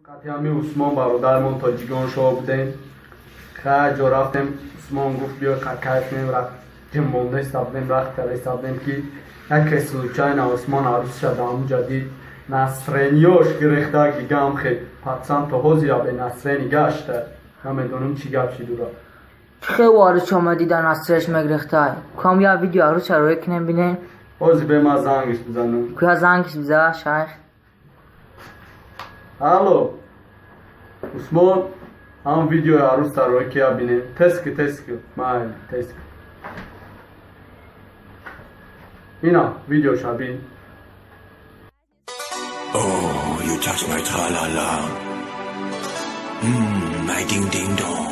Қатъи Усмон бародармон тоҷикон шо будем. Хай ҷо рафтем, Усмон гуфт, биё кайф кунем, ҷимбонда истабудем, рахт карда истабудем, ки яке случайно Усмон арӯсиша дар ҳамунҷа дид. Настроение-ёш гирехта гигам хе пацан то ҳозира бе настроение гашта. Намедонам, чӣ гап шид ура. Хе арӯс омад, дида, настроение-ш мегирехтай. Кам я видео арӯса рӯй кунем, бинем. Ҳозир бе ман зангиш бизанам. Куя зангиш биза, шайх. Алло, Усмон, ҳам видеои арӯса рӯй кия бинем. Тески, тески, майли, тески. Ина видеоша бин. Oh, you touch my tra-la-la. My ding-ding-dong.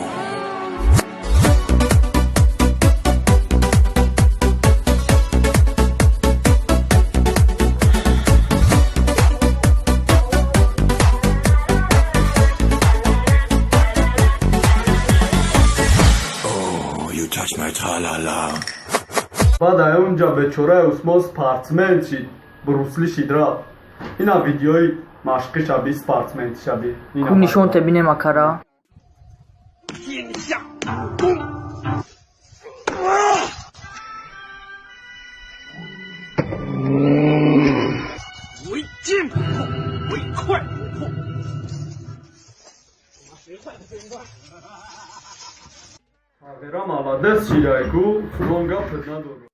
Oh, you touch my tra-la-la. Баъд ай унҷа бечораи Усмон спортсмен шид, Брусли шид, рафт. Ина видеои машқиша би, спортсментиша би. Ку нишон те, бинем, акара. 天下武功。唯坚不破，唯快不破。 Тағира маладес шидай ку, Усмон гапат надорад.